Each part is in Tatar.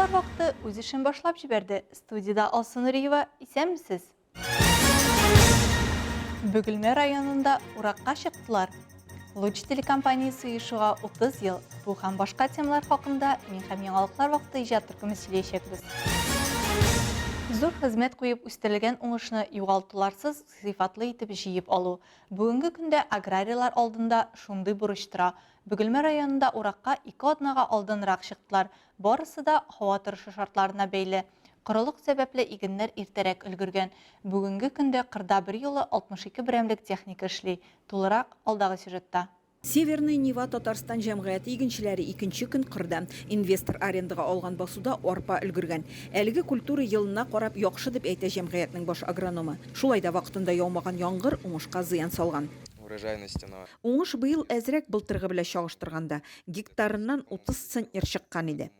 Яңалыклар вакыты үз эшен башлап җибәрде. Студиядә Алсу Нуриева, исәнмесез! Бөгелмә районында уракка чыктылар. Луч телекомпаниясе оешуга 30 ел. Бу һәм башка темалар хакында мин һәм яңалыклар вакыты иҗат төркеме сөйләячәкбез. Зур хезмәт куеп үстерелгән уңышны югалтуларсыз сыйфатлы итеп җыеп алу. Бүгенге көндә аграрийлар алдында шундый бурыч тора. Бөгелмә районында уракка ике атнага алданрак чыктылар. Барысы да һава торышы шартларына бәйле. Корылык сәбәпле игеннәр иртәрәк өлгергән. Бүгенге көндә кырда берьюлы 62 берәмлек техника эшли. Тулырак, алдагы сюжетта. Северная Нева Татарстан җәмгыяте игенчеләре икенче көн кырда. Инвестор арендага алган басуда арпа өлгергән. Әлеге культура елына карап яхшы, дип әйтә җәмгыятьнең баш агрономы. Шулай да вакытында яумаган яңгыр уңышка зыян салган. Урожайность она. Уңыш быел әзрәк былтыргы белән чагыштырганда, гектарыннан 30 центнер чыккан иде.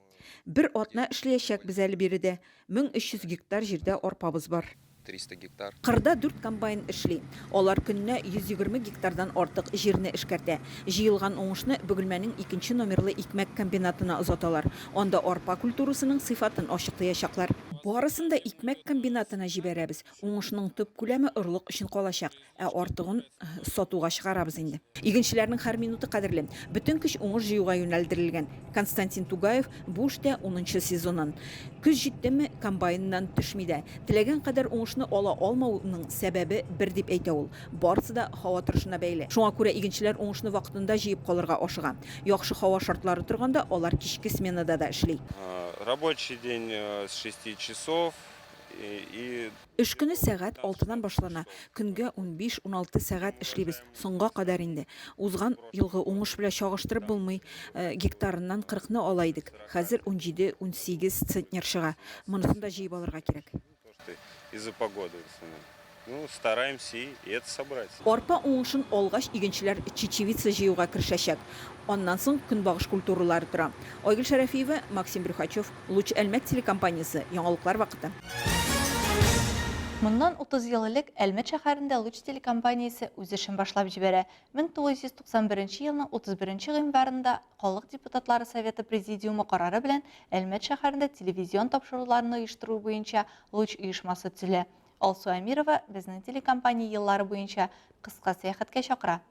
Бер атна эшләячәкбез әле биредә. 1300 гектар җирдә арпабыз бар. 300 гектар. Кырда дүрт комбайн эшли. Алар көненә 120 гектардан артык җирне эшкәртә. Җыелган уңышны Бөгелмәнең икенче номерлы икмәк комбинатына озаталар. Анда арпа культурасының сыйфатын ачыклыячаклар. Барысын да икмәк комбинатына җибәрәбез. Уңышның төп күләме орлык өчен калачак. Ә артыгын сатуга чыгарабыз инде. Игенчеләрнең һәр минуты кадерле. Бөтен көч уңыш җыюга юнәлдерелгән. Константин Тугаев бу эштә унынчы сезонын. Көз җиттеме, комбайннан төшми дә. Теләгән кадәр уңышны ала алмауның сәбәбе бер дип әйтә ул. Барысы да һава торышына бәйле. Шуңа күрә игенчеләр уңышны вакытында җыеп калырга ашыга. Яхшы һава шартлары торганда алар кичке сменада да эшли. Рабочий день с шести часов и. Эш көне сәгать алтыдан башлана. Көнгә унбиш-уналты сәгать эшлибез, соңга кадәр инде. Узган елгы уңыш белән чагыштырып булмый, гектарыннан кырыкны ала идек, хәзер унҗиде-унсигез центнер чыга. Монысын да җыеп алырга кирәк. Арпа уңышын алгач, игенчеләр чечевица җыюга керешәчәк. Аннан соң көнбагыш культуралары тора. Айгөл Шәрәфиева, Максим Брюхачев, Луч Әлмәт телекомпаниясе, Яңалыклар вакыты. Моннан 30 ел элек Әлмәт шәһәрендә Луч телекомпаниясе үз эшен башлап җибәрә. 1991 елның 31 гыйнварында Халык депутатлары Советы Президиумы карары белән Әлмәт шәһәрендә телевизион тапшыруларны оештыру буенча Луч оешмасы төзелә. Алсу Әмирова безнең телекомпания еллары буенча кыска сәяхәткә чакыра.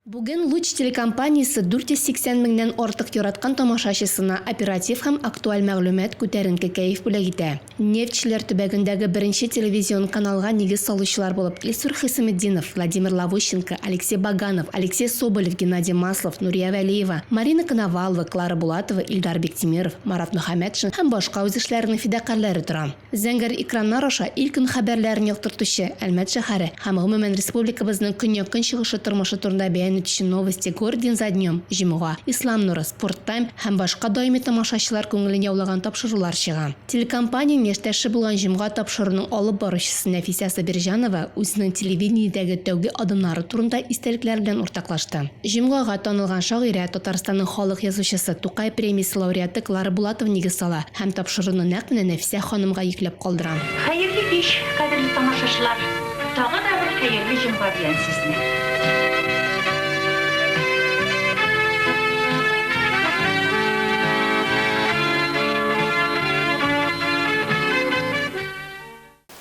Бүген Луч телекомпаниясе 480 меңнән артык яраткан тамашачысына оператив һәм актуаль мәгълүмат, күтәренке кәеф бүләк итә. Нефтьчеләр төбәгендәге беренче телевизион каналга нигез салучылар булып Илсур Хисаметдинов, Владимир Лавущенко, Алексей Баганов, Алексей Соболев, Геннадий Маслов, Нурия Вәлиева, Марина Коновалова, Клара Булатова, Илдар Биктимеров, Марат Мөхәммәтшин һәм башка үз эшләренең фидакарьләре тора. Зәңгәр экраннар аша ил-көн хәбәрләрен яктыртучы Әлмәт шәһәре һәм, гомумән, республикабызның көньяк-көнчыгышы тормышы турында бәян итүче Новости Город день за днем, Җомга, Ислам нуры, Спорт тайм һәм башка даими тамашачылар күңелен яулаган тапшырулар чыга. Телекомпаниянең яшьтәше булган Җомга тапшыруының алып баручысы Нәфисә Сабирҗанова үзенең телевидениедәге тәүге адымнары турында истәлекләре белән уртаклашты. Җомгага танылган шагыйрә, Татарстанның халык язучысы, Тукай премиясе лауреаты Клара Булатова нигез сала һәм тапшыруны нәкъ менә Нәфисә ханымга йөкләп калдыра. Хәерле кич, кадерле тамашачылар! Тагы да бер хәерле җомга белән сезне!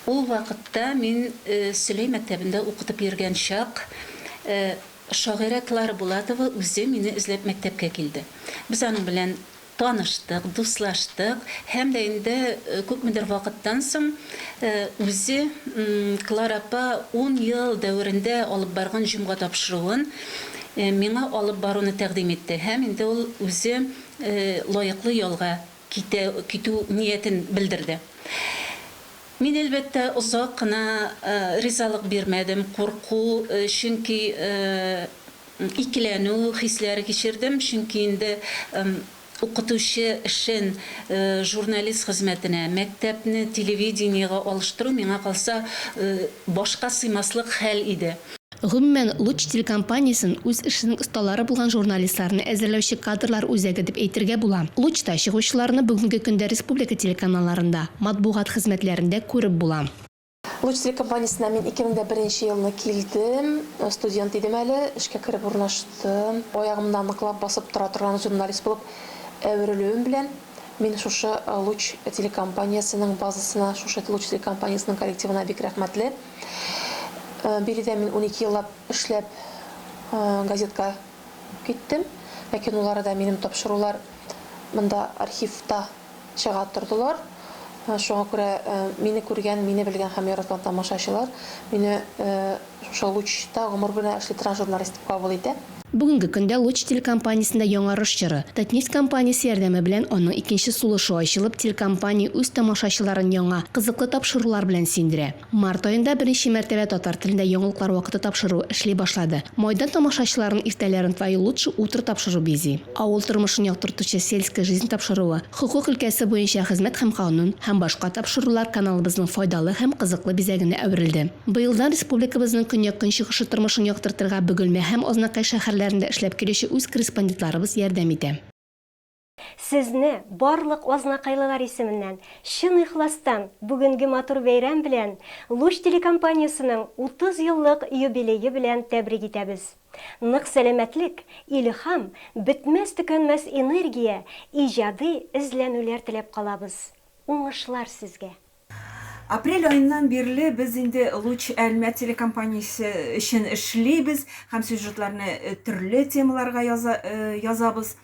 Ул вакытта мин Сөләй мәктәбендә укытып йөргән чак. Шагыйрә Клара Булатова үзе мине эзләп мәктәпкә килде. Без аның белән таныштык, дуслаштык һәм дә инде күпмедер вакыттан соң үзе Клара апа ун ел дәверендә алып барган Җомга тапшыруын миңа алып баруны тәкъдим итте һәм инде ул үзе лаеклы ялга китә, китү ниятен белдерде. Мин, әлбәттә, озак кына ризалык бирмәдем, курку, чөнки икеләнү хисләре кичердем, чөнки инде укытучы эшен журналист хезмәтенә, мәктәпне телевидениегә алыштыру, миңа калса, башка сыймаслык хәл иде. Гомумән, Луч телекомпаниясен үз эшенең осталары булган журналистларны әзерләүче кадрлар үзәге дип әйтергә була. Луч та чыгучыларны бүгенге көндә республика телеканалларында, матбугат хезмәтләрендә күреп була. Луч телекомпаниясенә мин 2001 нче елны килдем. Студент идем әле, эшкә кереп урнаштым. Аягымда ныклап басып тора торган журналист булып әверелүем белән. Мин шушы Луч телекомпаниясенең базасына, шушы Луч телекомпаниясенең коллективына бик рәхмәтле. Биредә мин 12 еллап эшләп газетка киттем. Ләкин ул арада минем тапшырулар монда архивта чыга тордылар. Шуңа күрә мине күргән, мине белгән һәм яраткан тамашачылар мине шушы Луч та гомер буена эшли торган журналист дип кабул итә. Бүгенге көндә Луч телекомпаниясендә яңарыш чоры. Татнефть компаниясе ярдәме белән аның икенче сулышы ачылып, телекомпания үз тамашачыларын яңа, кызыклы тапшырулар белән сөендерә. Март аенда беренче мәртәбә татар телендә Яңалыклар вакыты тапшыруы эшли башлады. Майдан тамашачыларның иртәләрен Твое лучшее утро тапшыруы бизи. Авыл тормышын яктыртучы Сельская жизнь тапшыруы, хокук өлкәсе буенча Хезмәт һәм канун һәм башка тапшырулар каналыбызның файдалы һәм кызыклы бизәгенә әверелде. Быелдан республикабызның көньяк-көнчыгышы тормышын яктыртырга Бөгелмә һәм Азнакай шәһәрләрендә эшләп килүче үз корреспондентларыбыз ярдәм итә. Сезне, барлык азнакайлылар исеменнән, чын ихластан бүгенге матур бәйрәм белән, Луч телекомпаниясенең 30 еллык юбилее белән тәбрик итәбез. Нык сәламәтлек, илһам, бетмәс-төкәнмәс энергия, иҗади эзләнүләр теләп калабыз. Уңышлар сезгә! Апрель аеннан бирле без инде Луч Әлмәт телекомпаниясе өчен эшлибез һәм сюжетларны төрле темаларга яза, язабыз.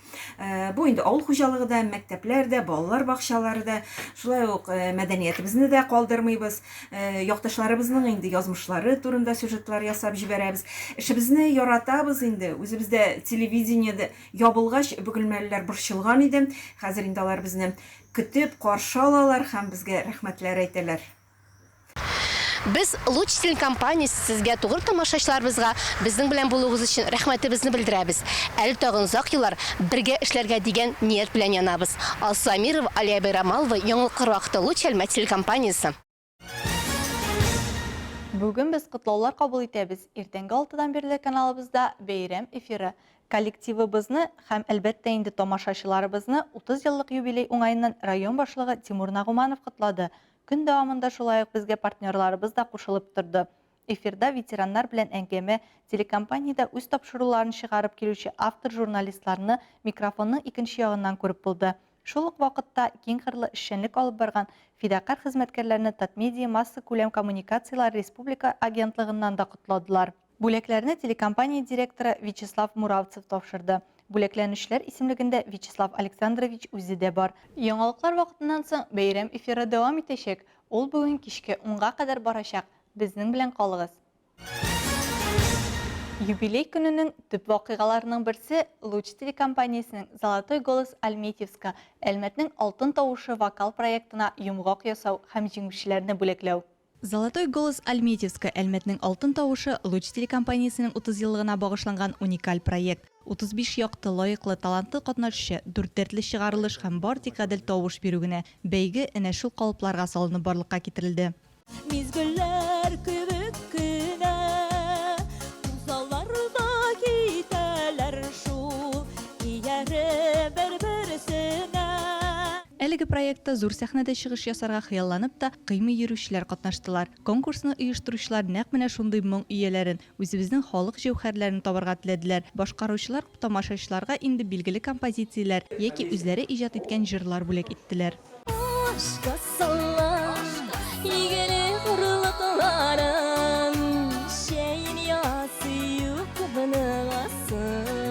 Бу инде авыл хуҗалыгы да, мәктәпләр дә, балалар бакчалары да, шулай ук мәдәниятебезне дә калдырмыйбыз. Якташларыбызның инде язмышлары турында сюжетлар ясап җибәрәбез. Эшебезне яратабыз инде. Үзебез дә телевидениедә ябылгач, бөгелмәлеләр борчылган иде. Хәзер инде алар безне Көтеп каршы алалар һәм безгә рәхмәтләр әйтәләр. Без, Луч телекомпаниясе, сезгә, тугры тамашачыларыбызга, безнең белән булуыгыз өчен рәхмәтебезне белдерәбез. Әле тагын озак еллар бергә эшләргә дигән ният белән янабыз. Алсу Әмирова, Алия Байрамалова, Яңалыклар вакыты, Луч Әлмәт телекомпаниясе. Бүген без котлаулар кабул итәбез. Иртәнге алтыдан бирле каналыбызда бәйрәм эфиры. Коллективыбызны һәм, әлбәттә инде, тамашачыларыбызны 30 еллык юбилей уңаеннан район башлыгы Тимур Нагуманов котлады. Көн дәвамында шулай ук безгә партнерларыбыз да кушылып торды. Эфирда ветераннар белән әңгәмә, телекомпаниядә үз тапшыруларын чыгарып килүче автор-журналистларны микрофонның икенче ягыннан күреп булды. Шул ук вакытта киңкырлы эшчәнлек алып барган фидакарь хезмәткәрләрне Татмедиа массакүләм коммуникацияләр республика агентлыгыннан да котладылар. Бүләкләрне телекомпания директоры Вячеслав Муравцев тапшырды. Бүләкләнүчеләр исемлегендә Вячеслав Александрович үзе дә бар. Яңалыклар вакытыннан соң бәйрәм эфиры дәвам итәчәк. Ул бүген кичке унга кадәр барачак. Безнең белән калыгыз. Юбилей көненең төп вакыйгаларының берсе Луч телекомпаниясенең Золотой голос Альметьевска, Әлмәтнең алтын тавышы вокал проектына йомгак ясау һәм җиңүчеләрне бүләкләү. Золотой голос Альметьевска, Әлмәтнең алтын тавышы Луч телекомпаниясенең 30 еллыгына багышланган уникаль проект. 35 якты, лаеклы, талантлы катнашучы, дүрт дәртле чыгарылыш һәм бар тик гадел тавыш бирү генә. Бәйге әнә шул калыпларга салынып барлыкка китерелде. Мизгелләр кебек кенә узалар да китәләр шул, ияреп бер-берсенә. Әлеге проектта зур сәхнәдә чыгыш ясарга хыялланып та, кыймый йөрүчеләр катнаштылар. Конкурсны оештыручылар нәкъ менә шундый моң ияләрен, үзебезнең халык җәүһәрләрен табарга теләделәр. Башкаручылар тамашачыларга инде билгеле композицияләр яки үзләре иҗат иткән җырлар бүләк иттеләр. Ашка салам игелек орлыкларын, Чәен ясый юк асын.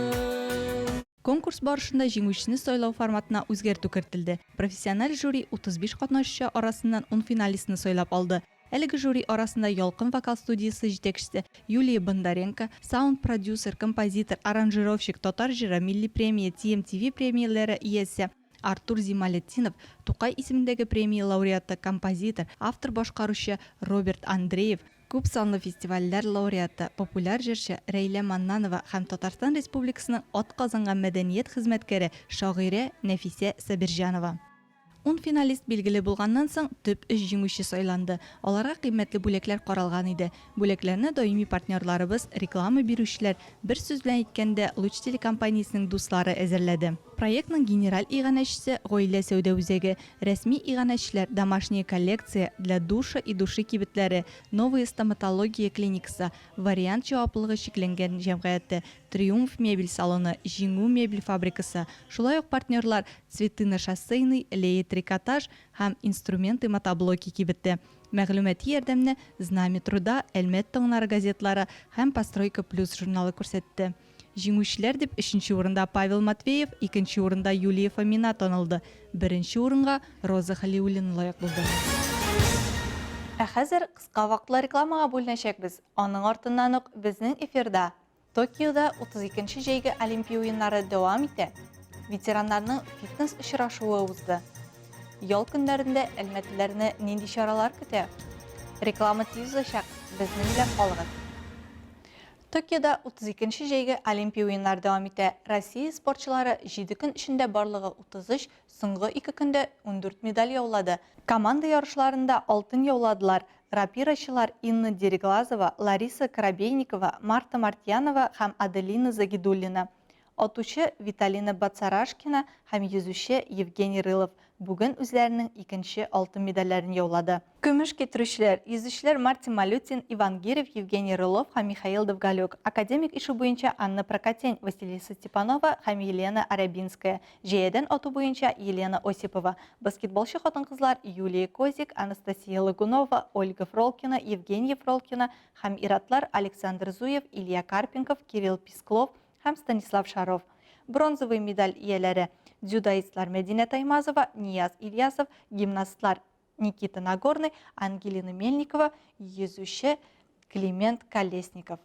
Конкурс барышында җиңүчене сайлау форматына үзгәртү кертелде. Профессиональ жюри 35 катнашучы арасыннан ун финалистны сайлап алды. Әлеге жюри арасында Ялкын вокал студиясе җитәкчесе Юлия Бондаренко, саунд-продюсер, композитор, аранжировщик, Татар җыры, Милли премия, TMTV премияләре иясе, Артур Зималетдинов, Тукай исемендәге премия лауреаты, композитор, автор-башкаручы Роберт Андреев, күп санлы фестивальләр лауреаты, популяр җырчы Рәйлә Маннанова һәм Татарстан Республикасының атказанган мәдәният хезмәткәре, шагыйрә Нәфисә Сабирҗанова. Ун финалист билгеле булганнан соң, төп өч җиңүче сайланды. Аларга кыйммәтле бүләкләр каралган иде. Бүләкләрне даими партнерларыбыз, реклама бирүчеләр, бер сүз белән әйткәндә, Луч телекомпаниясенең дуслары әзерләде. Проектның генераль иганәчесе, Гаилә сәүдә үзәге, рәсми иганәчеләр, Домашняя коллекция, Для душа и души кибетләре, Новая стоматология клиникасы, Вариант җаваплылыгы чикләнгән җәмгыяте, Триумф мебель салоны, Җиңү мебель фабрикасы, шулай ук партнерлар, Цветы на Шоссейной, Лея трикотаж һәм Инструменты мотоблоки кибете. Мәгълүмати ярдәмне Знамя труда, Әлмәт таңнары газетлары һәм Постройка плюс журналы күрсәтте. Җиңүчеләр дип өченче урында Павел Матвеев, икенче урында Юлия Фомина танылды, беренче урынга Роза Хәлиуллина лаек булды. Ә хәзер кыска вакытлы рекламага бүленәчәкбез. Аның артыннан ук безнең эфирда Токиода 32 нче җәйге Олимпия уеннары дәвам итә. Ветераннарның фитнес очрашуы узды. Ял көннәрендә әлмәтлеләрне нинди чаралар көтә? Реклама тиз узачак, безнең белән калыгыз. Токиода 32 нче җәйге Олимпия уеннары дәвам итә. Россия спортчылары җиде көн эчендә барлыгы 33, соңгы ике көндә 14 медаль яулады. Команда ярышларында алтын яуладылар, Рапирачылар Инна Дереглазова, Лариса Коробейникова, Марта Мартьянова һәм Аделина Загидуллина, атучы Виталина Бацарашкина һәм йөзүче Евгений Рылов бүген үзләренең икенче алтын медальләрен яулады. Көмеш китерүчеләр, йөзүчеләр Мартин Малютин, Иван Гирев, Евгений Рылов һәм Михаил Довгалюк, академик ишү буенча Анна Прокотень, Василиса Степанова һәм Елена Арябинская, Җәядән ату буенча Елена Осипова, баскетболчы хатын-кызлар Юлия Козик, Анастасия Логунова, Ольга Фролкина, Евгения Фролкина һәм ир-атлар Александр Зуев, Илья Карпенков, Кирилл Писклов һәм Станислав Шаров. Бронзовый медаль ияләре, дзюдоистлар Мәдинә Таймазова, Нияз Ильясов, гимнастлар Никита Нагорный, Ангелина Мельникова, йөзүче Климент Колесников.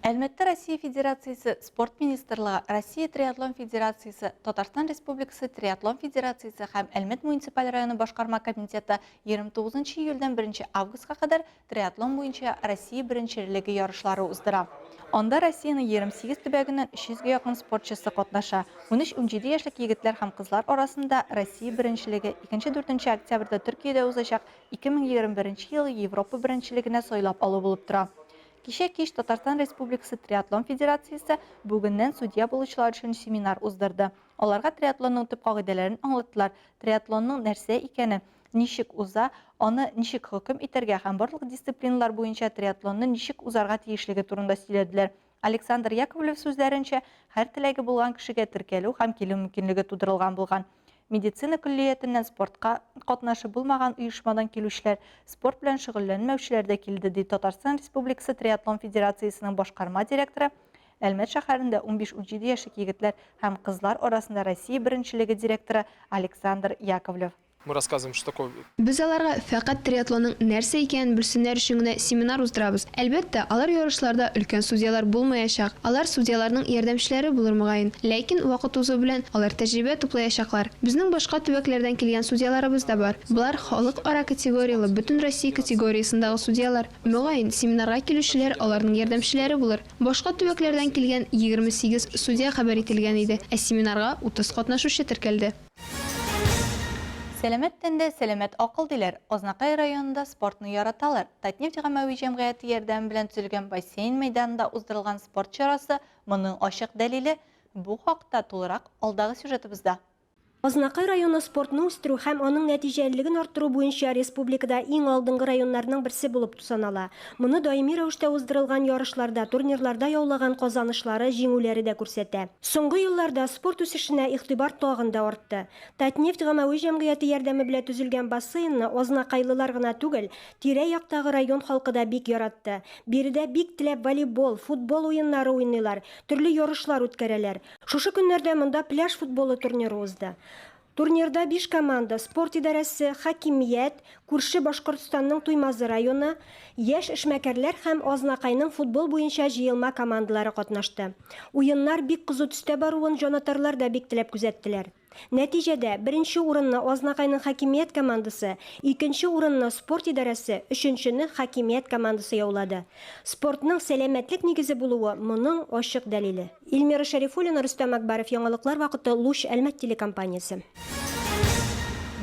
Әлмәттә Россия Федерациясе Спорт министрлыгы, Россия Триатлон Федерациясе, Татарстан Республикасы Триатлон Федерациясе һәм Әлмәт муниципаль районы башкарма комитеты 29 июльдән 1 августка кадәр Триатлон буенча Россия беренчелеге ярышлары уздыра. Анда Россиянең 28 төбәгеннән 300 гә якын спортчысы катнаша. 13-17 яшьлек егетләр һәм кызлар арасында Россия беренчелеге 2-4 октябрьдә Төркиядә узачак 2021 елгы Европа беренчелегенә сайлап алу булып тора. Кичә кич Татарстан Республикасы Триатлон федерациясе бүгеннән судья булучылар өчен семинар уздырды. Аларга триатлонның төп кагыйдәләрен аңлаттылар, триатлонның нәрсә икәне, ничек уза, аны ничек хөкем итәргә һәм барлык дисциплиналар буенча триатлонны ничек узарга тиешлеге турында сөйләделәр. Александр Яковлев сүзләренчә, һәр теләге булган кешегә теркәлү һәм килү мөмкинлеге тудырылган булган. Медицина көллиятеннән спортка катнашы булмаган оешмадан килүчеләр, спорт белән шөгыльләнмәүчеләр дә килде, ди Татарстан Республикасы Триатлон федерациясенең башкарма директоры, Әлмәт шәһәрендә 15-17 яшьлек егетләр һәм кызлар арасында Россия беренчелеге директоры Александр Яковлев. Мы рассказываем, что такое. Без аларга фәкать триатлонның нәрсә икәнен белсеннәр өчен генә семинар уздырабыз. Әлбәттә, алар ярышларда өлкән судьялар булмаячак, алар судьяларның ярдәмчеләре булыр мөгаен. Ләкин, вакыт узу белән, алар тәҗрибә туплаячаклар. Безнең башка төбәкләрдән килгән судьяларыбыз да бар. Болар, халыкара категорияле, бөтенроссия категориясендагы судьялар. Мөгаен, семинарга килүчеләр аларның ярдәмчеләре булыр. Башка төбәкләрдән килгән 28 судья хәбәр ителгән иде, ә семинарга 30 катнашучы теркәлде. Сәламәт тәндә сәламәт акыл диләр. Азнакай районында спортны яраталар. Татнефть гаммәви җәмгыяте ярдәме белән төзелгән бассейн мәйданында уздырылган спорт чарасы моның ачык дәлиле. Бу хакта тулырак алдагы сюжетыбызда. Азнакай районы спортны үстерү һәм аның нәтиҗәлелеген арттыру буенча республикада иң алдынгы районнарның берсе булып санала. Моны даими рәвештә уздырылган ярышларда, турнирларда яулаган казанышлары, җиңүләре дә күрсәтә. Соңгы елларда спорт үсешенә игътибар тагын да артты. Татнефть гамәви җәмгыяте ярдәме белән төзелгән бассейнны азнакайлылар гына түгел, тирә-яктагы район халкы да бик яратты. Биредә бик теләп волейбол, футбол уеннары уйныйлар, төрле ярышлар үткәрәләр. Шушы көннәрдә монда пляж футболы турниры узды. Турнирда биш команда, спорт идарәсе, хакимият, күрше Башкортстанның Туймазы районы, яшь эшмәкәрләр һәм Азнакайның футбол буенча җыелма командалары катнашты. Уеннар бик кызу төстә баруын җанатарлар да бик теләп күзәттеләр. Нәтиҗәдә, беренче урынны Азнакайның хакимият командасы, икенче урынны спорт идарәсе, өченчене хакимият командасы яулады. Спортның сәламәтлек нигезе булуы моның ачык дәлиле. Эльмира Шәрифуллина, Рөстәм Әкбәров, Яңалыклар вакыты, Луч, Әлмәт телекомпаниясе.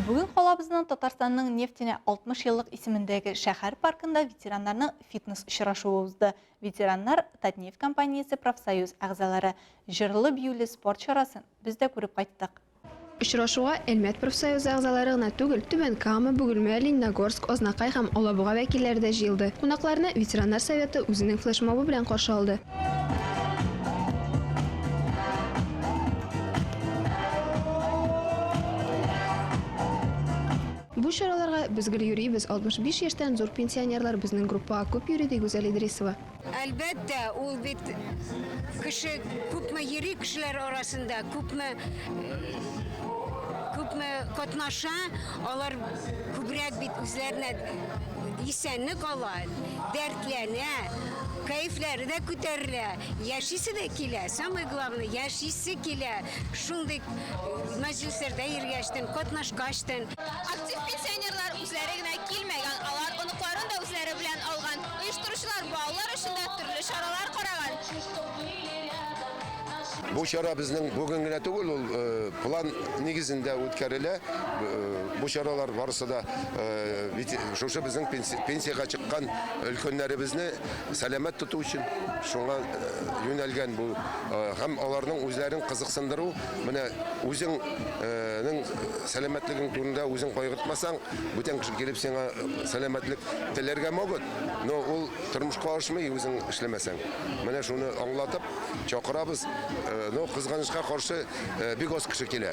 Бүген калабызның Татарстанның нефтенә 60 еллык исемендәге шәһәр паркында ветераннарның фитнес очрашуы узды. Ветераннар, Татнефть компаниясе профсоюз әгъзалары. Җырлы-биюле спорт чарасын без дә күреп кайттык. Очрашуга Әлмәт профсоюзы әгъзалары гына түгел, Түбән Кама, Бөгелмә, Лениногорск, Азнакай һәм Алабуга вәкилләре дә җыелды. Кунакларны ветераннар советы үзенең флешмобы белән каршы алды. Бу чараларга без гел йөрибез, 65 яшьтән зур пенсионерлар безнең группага күп йөри, ди Гүзәл Идрисова. Әлбәттә, ул бит кеше күпме йөри кешеләр арасында, күпме күпме катнаша, алар күбрәк бит үзләренә исәнлек ала, дәртләнә, кәефләре дә күтәрелә, яшисе дә килә, самое главное, яшисе килә. Шундый мәҗлесләрдә йөргәчтен, катнашкачтын. Актив пенсионерлар үзләре генә килмәгән, алар оныкларын да үзләре белән алган. Оештыручылар балалар өчен дә төрле чаралар караган. Бу чара безнең бүген генә түгел, ул план нигезендә үткәрелә. Бу чаралар барысы да шушы безнең пенсиягә чыккан өлкәннәребезне сәламәт тоту өчен шуңа юнәлгән бу һәм аларның үзләрен кызыксындыру. Менә үзеңнең сәламәтлегең турында үзең кайгыртмасаң, бүтән кеше килеп сиңа сәламәтлек теләргә могут, но ул тормышка ашмый үзең эшләмәсәң. Менә шуны аңлатып чакырабыз. Но кызганычка каршы бик аз кеше килә.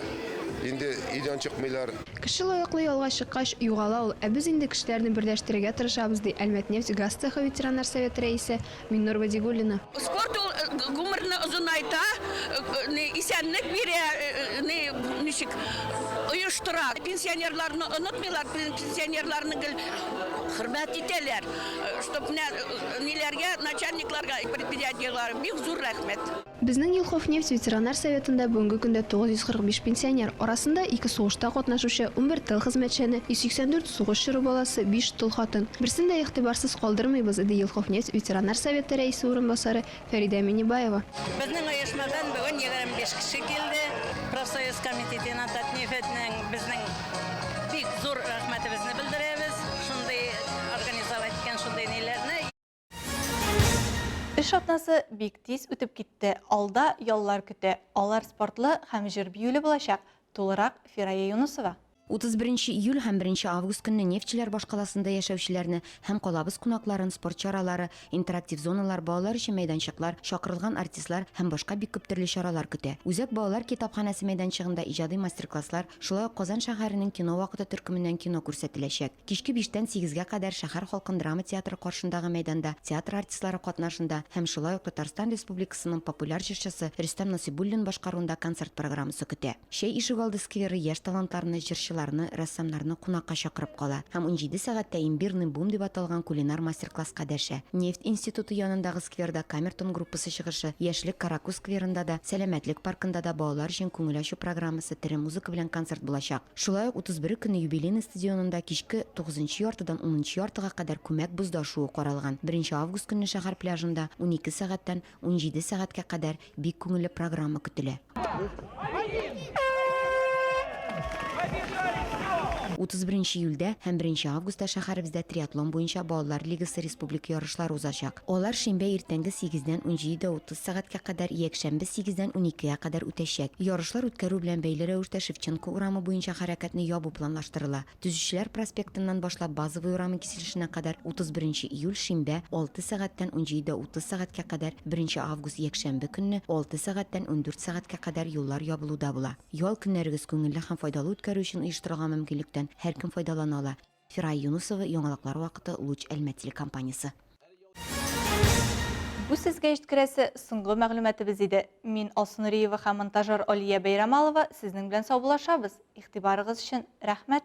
Инде өйдән чыкмыйлар. Кеше лаеклы ялга чыккач, югала ул, ә без инде кешеләрне берләштерергә тырышабыз, ди Әлмәтнефть газ цехы ветераннар советы рәисе Миннур Вадигуллина. Спорт ул гомерне озынайта, исәнлек бирә, ничек оештыра. Пенсионерларны онытмыйлар, пенсионерларны гел хөрмәт итәләр. Чтоб менә ниләргә, начальникларга, предприятиеләргә бик зур рәхмәт. Безнең Елховнефть ветераннар советында бүгенге көндә 945 пенсионер, арасында ике сугышта катнашучы, 11 тыл хезмәтчәне, 184 сугыш чоры баласы, биш тол хатын. Берсен дә игътибарсыз калдырмыйбыз, ди Елховнефть ветераннар советы рәисе урынбасары Фәридә Миннебаева. Безнең оешмадан бүген 25 кеше килде. Профсоюз комитетына Татнефтьнең безнең бик зур рәхмәтебезне белдерәбез, шундый организовать иткән шундый ниләрне. Эш атнасы бик тиз үтеп китте. Алда яллар көтә. Алар спортлы һәм җыр-биюле булачак. Тулырак Фирая Юнысова. 31 нче июль һәм 1 нче август көнне нефтьчеләр башкаласында яшәүчеләрне һәм калабыз кунакларын спорт чаралары, интерактив зоналар, балалар өчен мәйданчыклар, чакырылган артистлар һәм башка бик күп төрле чаралар көтә. Үзәк балалар китапханәсе мәйданчыгында иҗади мастер-класслар, шулай ук Казан шәһәренең Кино вакыты төркеменнән кино күрсәтеләчәк. Кичке биштән сигезгә кадәр шәһәр халкын драма театры каршындагы мәйданда театр артистлары катнашында һәм шулай ук Татарстан Республикасының популяр җырчысы Рөстәм Насыйбуллин башкаруында концерт программасы көтә. Чәй ишегалды скверы яшь талантларны, җырчыларны, рәссамнарны кунакка чакырып кала һәм 17 сәгатьтә Имбирный бум дип аталган кулинар мастер-класска дәшә. Нефть институты янындагы скверда Камертон группасы чыгышы, Яшьлек Каракүз скверында да, Сәламәтлек паркында да балалар өчен күңел ачу программасы, тере музыка белән концерт булачак. Шулай ук 31 көнне Юбилейный стадионында кичке тугызынчы яртыдан унынчы яртыга кадәр күмәк бозда шуу каралган. Беренче август көнне шәһәр пляжында 12 сәгатьтән 17 сәгатькә кадәр бик күңелле программа көтелә. 31 июльдә һәм 1 августта шәһәребездә триатлон буенча балалар лигасы республика ярышлары узачак. Алар шимбә иртәнге сигездән 17:30 сәгатькә кадәр, якшәмбе сигездән уникегә кадәр үтәчәк. Ярышлар үткәрү белән бәйле рәвештә Шевченко урамы буенча хәрәкәтне ябу планлаштырыла. Төзүчеләр проспектыннан башлап Базовый урамы киселешенә кадәр 31 нче июль, шимбә, алты сәгатьтән 17:30 сәгатькә кадәр, беренче август, якшәмбе көнне алты сәгатьтән 14 сәгатькә кадәр юллар ябылуда була. Ял көннәрегез күңелле һәм файдалы үткәрү өчен оештырылган мөмкинлектән һәркем файдалана ала. Фирая Юнысова, Яңалыклар вакыты, Луч Әлмәт телекомпаниясе. Бу сезгә җиткерәсе соңгы мәгълүматыбыз иде. Мин Алсу Нуриева һәм монтажер Алия Бәйрамалова сезнең белән саубуллашабыз. Игътибарыгыз өчен рәхмәт.